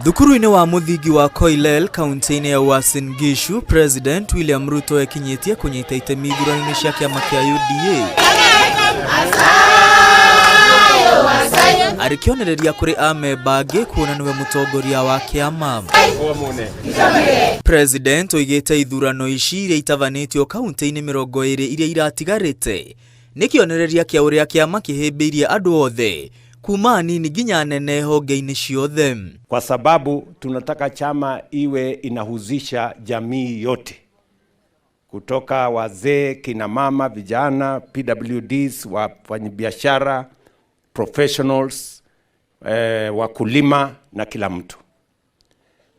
Thukuru-inĩ wa mũthingi wa Koilel kaunti-inĩ ya Uasin Gishu, President William Ruto ekinyĩtie kũnyita itemi ithurano-inĩ cia kĩama kĩa UDA. Arĩ kĩonereria kũrĩ amemba angĩ kuona nĩwe mũtongoria wa kĩama. President oigĩte ithurano ici iria itabanĩtio kaunti-inĩ 20 iria iratigarĩte nĩ kĩonereria kĩa ũrĩa kĩama kĩhĩmbĩirie andũ othe kuma anini nginya anene honge-inĩ ciothe. Kwa sababu tunataka chama iwe inahusisha jamii yote, kutoka wazee, kina mama, vijana, PWDs, wafanyabiashara, professionals, wakulima na kila mtu.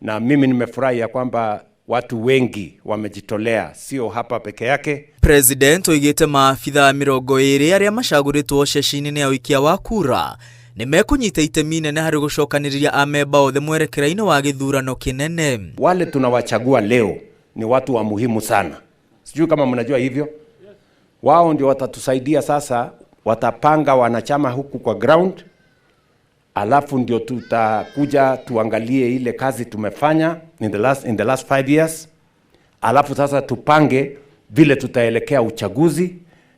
Na mimi nimefurahi ya kwamba watu wengi wamejitolea, sio hapa peke yake. President oigĩte maabithaa 20 arĩa macagũrĩtwo ceceni-inĩ ya ũikia wa kura nĩ mekũnyita itemi inene harĩ gũcokanĩrĩria amemba othe mwerekera-inĩ wa gĩthurano kĩnene. Wale tunawachagua leo ni watu wa muhimu sana, sijui kama mnajua hivyo. Wao ndio watatusaidia sasa, watapanga wanachama huku kwa ground, alafu ndio tutakuja tuangalie ile kazi tumefanya in the last 5 years, alafu sasa tupange vile tutaelekea uchaguzi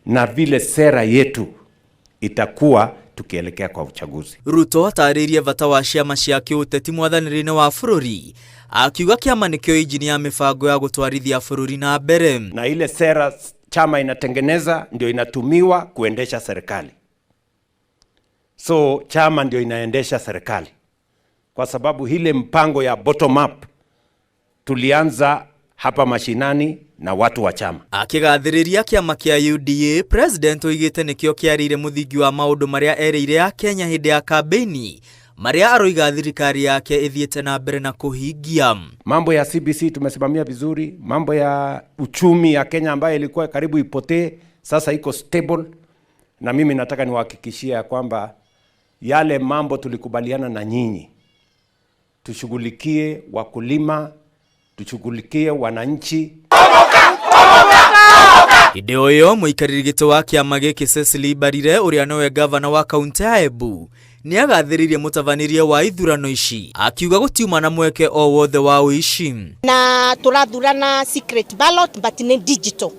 na vile sera yetu itakuwa tukielekea kwa uchaguzi. Ruto atarĩirie bata wa ciama cia kĩũteti mwathanĩre-inĩ wa bũrũri, akiuga kĩama nĩkĩo injini ya mĩbango ya gũtwarithia bũrũri na mbere. Na ile sera chama inatengeneza ndio inatumiwa kuendesha serikali. So chama ndio inaendesha serikali, kwa sababu ile mpango ya bottom up tulianza hapa mashinani na watu wa chama. Akĩgathĩrĩria kĩama kĩa UDA, President oigĩte nĩkĩo kĩarĩire mũthingi wa maũndũ marĩa erĩire a Kenya hĩndĩ ya kambĩini, marĩa aroiga thirikari yake ĩthiĩte na mbere na kũhingia. Mambo ya CBC tumesimamia vizuri, mambo ya uchumi ya Kenya ambayo ilikuwa karibu ipotee, sasa iko stable, na mimi nataka niwahakikishie ya kwamba yale mambo tulikubaliana na nyinyi, tushughulikie wakulima, tushughulikie wananchi. Hĩndĩ o ĩyo, mũikarĩri gĩtĩ wa kĩama gĩkĩ Cecily Mbarire, ũrĩa nĩwe gavana wa kaunti ya Embu, nĩ agathĩrĩirie mũtabanĩrie wa ithurano ici, akiuga gũtiuma na mweke o wothe wa ũici. Na tũrathurana secret ballot, but nĩ digital,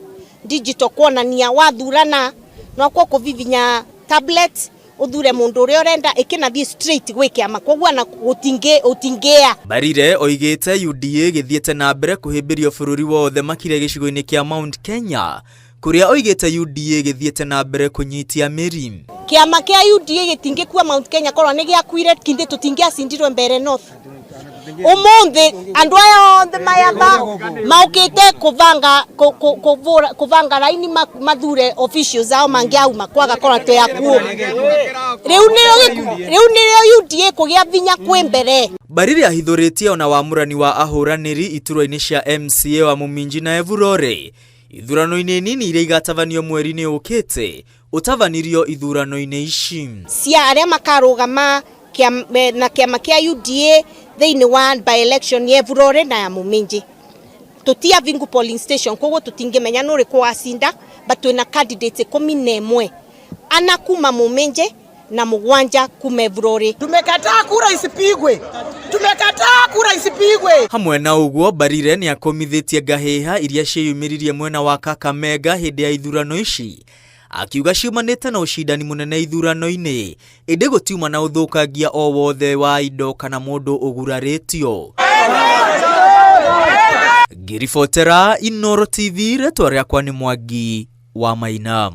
digital kuonania wathurana no kũvivinya tablet uthure mundu uria urenda ikinathiĩ straight gwĩ kĩama, koguo na gũtingĩa. Mbarire oigĩte UDA gĩthiĩte na mbere kũhĩmbĩrio bũrũri wothe, makĩria gĩcigo-inĩ kĩa Mount Kenya, kũrĩa oigĩte UDA gĩthiĩte na mbere kũnyitia mĩri. Kĩama kĩa UDA gĩtingĩkua Mount Kenya, korwo nĩ gĩakuire kinde tũtingĩacindirwe Mbere North. Umuthi andu aya othe mayaba maukite kuvanga kuvanga raini mathure officials ao mangiauma kwaga korwo twi akuo. Riu nĩrĩo UDA kũgĩa vinya kwĩ mbere. Mbarire ahithũrĩtie ona wamũrani wa ahũranĩri iturwa-inĩ cia MCA wa Muminji na Evurore ithurano-inĩ nini iria igatabanio mweri-inĩ ũkĩte ũtabanirio ithurano-inĩ ici. Cia arĩa makarũgama na kĩama kĩa UDA thĩinĩ wa by election ya Evurore na ya Muminji, tutia vingu polling station, koguo tutingĩmenya nũ ũrĩkũ wacinda, but twĩna candidates 11, ana kuma Muminji na 7 kuma Evurore. Tumekataa kura isipigwe, tumekataa kura isipigwe. Hamwe na ũguo, Mbarire nĩ akomithĩtie ngahĩha iria ciĩyumĩririe mwena wa Kakamega hĩndĩ ya ithurano ici, akiuga ciumanĩte na ũcindani mũnene ithurano-inĩ, ĩndĩ gũtiuma na ũthũkangia o wothe wa indo kana mũndũ ũgurarĩtio. Ngĩribotera Inooro TV, rĩtwa rĩakwa nĩ Mwangi wa Maina.